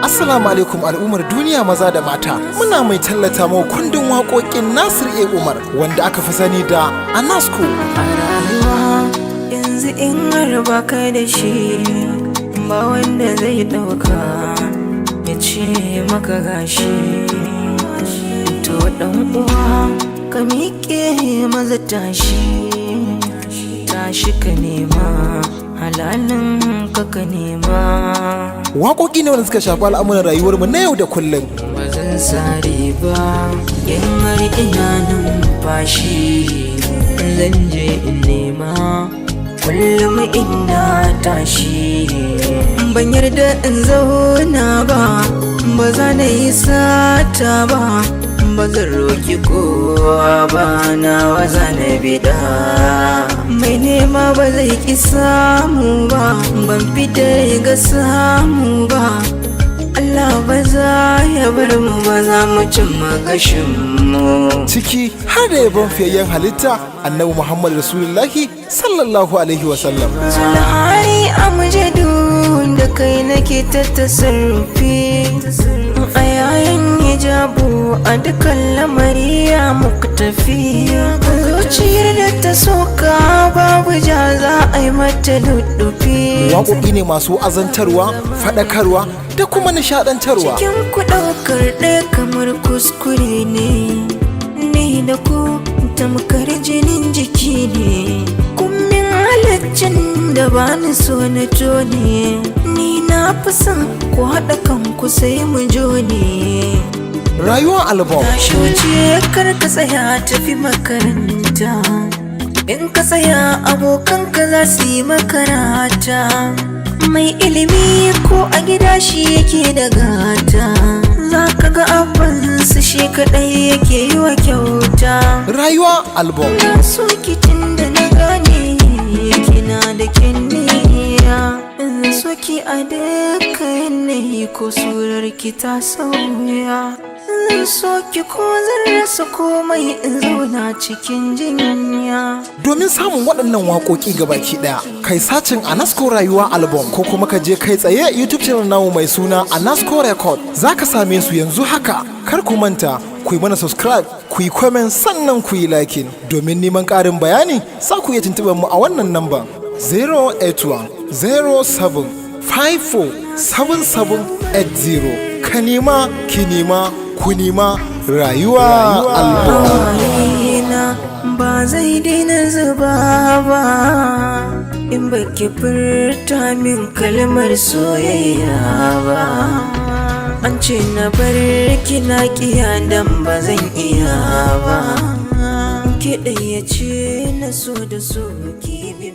Assalamu alaikum al'ummar duniya, maza da mata. Muna mai tallata mau kundin waƙoƙin Nasir A. Umar, wanda aka fi sani da Anasko. A rayuwa yanzu, in har baka da shi, ba wanda zai ɗauka ya ce maka gashi. To ɗan uwa, ka miƙe maza, tashi, tashi ka nema halalin ka, ka nema. Waƙoƙi ne wanda suka shafi al'amuran rayuwarmu na yau da kullum. Ba zan sare ba, in har ina numfashi zan je in nema. Kullum ina tashi, ban yarda in zauna ba. Ba za na yi sata ba, ba zan roki kowa ba, nawa za na bida. Mai nema ba zai ki samu ba, ban fita ga samu ba. Allah ba za ya bar mu ba, za mu cimma gashin mu. Ciki har da yabon fiyayyen halitta Annabi Muhammad Rasulullahi sallallahu alaihi wasallam. Zulhari amjadu, da kai nake ta tasarrufi a yayin hijabu, a dukkan lamari ya muka tafi. Zuciyar da ta soka, babu ja, za a yi mata lullufi. Waƙoƙi ne masu azantarwa, faɗakarwa da kuma nishaɗantarwa. Cikin ku ɗaukar ɗaya kamar kuskure ne, ni da ku tamkar jinin jiki ne. Kummin halaccin da ba ni so na tone, ni na fi son ku haɗa kanku sai mu jone. Rayuwar album. Tashi wuce, kar ka tsaya, tafi makaranta. In ka tsaya, abokanka za su yi makarata. Mai ilimi ko a gida shi yake da gata. Za ka ga abbansu shi kaɗai yake yi wa kyauta. Rayuwa album. Na so ki da na gane kina da kyanniya. In so ki a duka yanayi, ko surar ki ta sauya. Zan so ki ko zan rasa komai, in zauna cikin jinya. Domin samun waɗannan waƙoƙi gabaki ɗaya, kai searching Anasco Rayuwa album, ko kuma ka je kai tsaye YouTube channel namu mai suna Anasco Record, za ka same su yanzu haka. Kar ku manta ku yi mana subscribe, ku yi comment, sannan ku yi liking. Domin neman ƙarin bayani, za ku iya tuntuɓar mu a wannan namba 081 07 54 7780. Ka nema, ki nema, ku nema Rayuwa album. Hawayena ba zai daina zuba ba in baki furta min kalmar soyayya ba. An ce na bar kina kiya, dan ba zan iya ba. Ke ɗaya ce na so, da so ki bin.